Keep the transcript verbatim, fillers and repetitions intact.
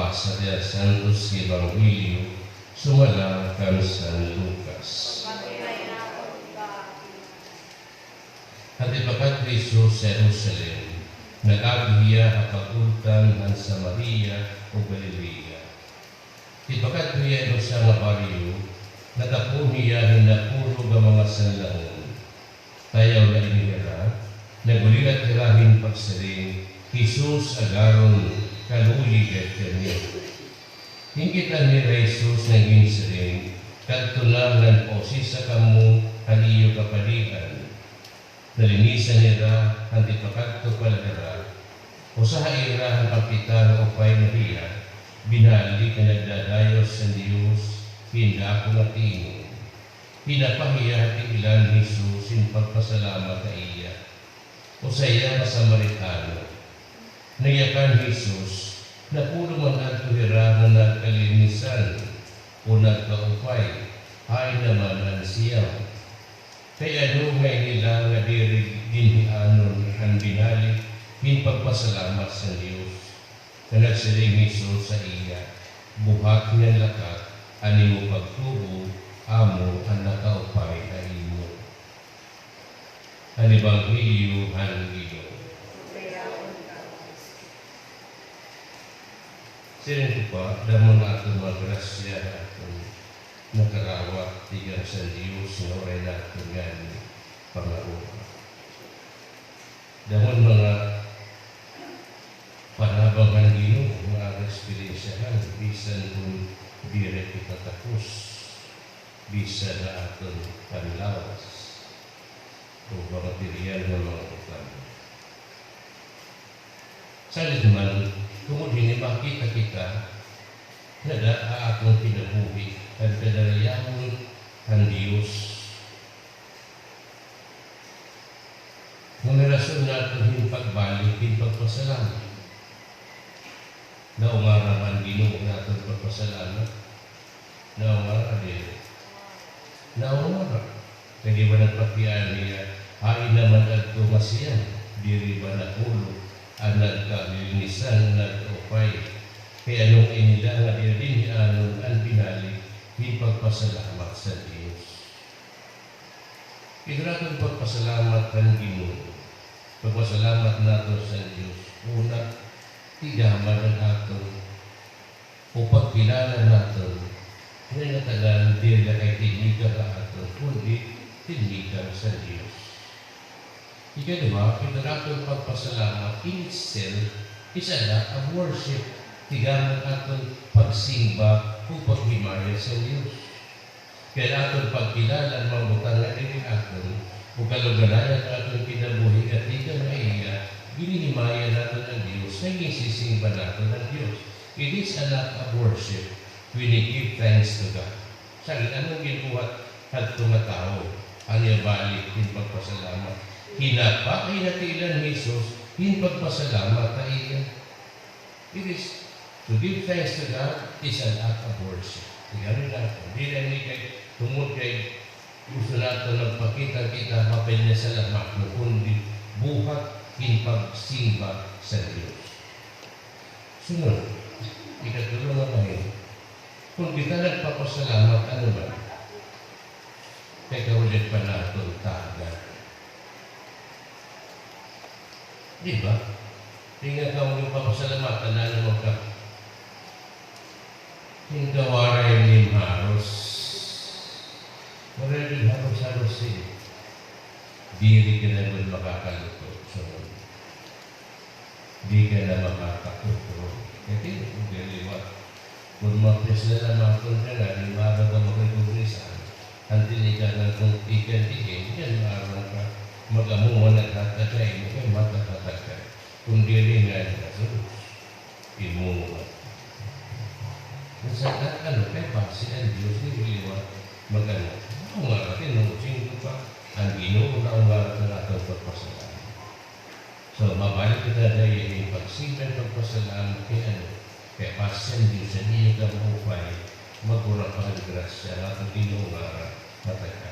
Sa Santos nga Ebanghelyo sumala kan San Lucas. An tipakadto hi Jesus ha Jerusalem, nag-agi hiya ha pag-ultan han Samaria ug Galilea. Tipakadto hiya han usa nga baryo, natapoon hiya hin napulo nga mga sanlangon. Tayaw na ini hira, nag-ulirat hira hin pagsiring, "Jesus, agaron, kaluoyi gad kami." Ginkitaan hira hi Jesus nga ginsiring, "Kadto na ngan pausisa kamo han iyo kapadian." Nalinisan hira han tipakadto pa la hira. Usa ha ira han pakita nga upay nga hiya, binalik nga nagdadayaw san Dios hin dako nga tingog. Hinapa hiya ha tiil-an ni Jesus hin pagpasalamat ha iya. Usa hiya nga Samaritano. Nagyakan hi Jesus, napulo man adto hira nga nagkalinisan o nagkaupay, hain naman an siyaw. Kay ano nga inila nga diri dinhi anon an binalik hin pagpasalamat san Dios? Nga nagsiring hi Jesus ha iya, "Buhat ngan lakat an imo pagtuo, amo an nakaupay ha imo." An Ebanghelyo han Ginoo. Siring ko pa, damo nga aton mga grasya nga aton nakarawat tikang sa Dios nga waray naton ngani pangaruha. Damo nga mga panabang han Ginoo nga aton eksperyensyahan, bisan kon diri kita takos, bisan ha aton panlawas o mga materyal nga mga butang. Salit man, tungod hini makita kita nga dad-a ha aton kinabuhi an kadayawon han Dios. Nga may rason naton hin pagbalik hin pagpasalamat. Naungaran man Ginoo an aton pagpasalamat. Naungaran diri. Naungaran. Kay di ba nagpakiana hiya, hain naman adto nga siyaw, diri ba napulo an nagkalinisan, nagkaupay? Kay ano nga inila nga diri dinhi anon an binalik hin pagpasalamat sa Dios? Ito naton pagpasalamat han Ginoo. Pagpasalamat naton sa Dios. Una, tigaman an aton o pagkilala naton nga an ngatanan diri la kay tinigak ha aton, kundi tinigak sa Dios. Ikaduha, ito naton pagpasalamat in itself is an act of worship. Tigaman aton pagsimba o paghimaya sa Dios. Kay aton pagkilala an mga butang nga diri aton, o kaluganayan nga aton kinabuhi nga tikang ha iya, ginhihimaya naton an Dios, nga ginsisingba naton an Dios. It is an act of worship when we give thanks to God. Salit, ano an ginbuhat hadto nga tawo? An iya balik hin pagpasalamat. Hinapa, hinatilan ni Jesus hin pagpasalamat ha iya. It is, to give thanks to God is an act of worship. Tingnan naton, diri ini kay tungod kay gusto naton magpakita kita mapinasalamat, kundi buhat hin pagsimba sa Dios. Sunod, ikatulo nga bahin. Kon kita nagpapasalamat, ano man? Kay kahulat pa naton tagan. Di ba? Di nga ka magpapasalamatan na naman ka. Di nga waray nim haros. Waray nim haros-haros, eh. Diri ka na man makakaluto. So, di ka na makakaputro. Kay di, kung diri liwat. Kon mapasalamaton ka nga, di maaram ka mag-recognize, ah. An tinikanan kon ikan diin, yan maaram ka mag-amo nga naghatag ka, imo kay mataghatag ka. Kon diri nga, nagasuros. Imo nga. Sa, ano, kay basi an Dios, diri liwat mag-ano. Naungaran, tinuod, singko pa, an Ginoo naungaran an aton pagpasalamat. So, mabalik kita dida hin pagsimba, pagpasalamat kay ano, kay basi an Dios an iya kamaupay, magkura pa han grasya nga aton ginungaran, matag-a.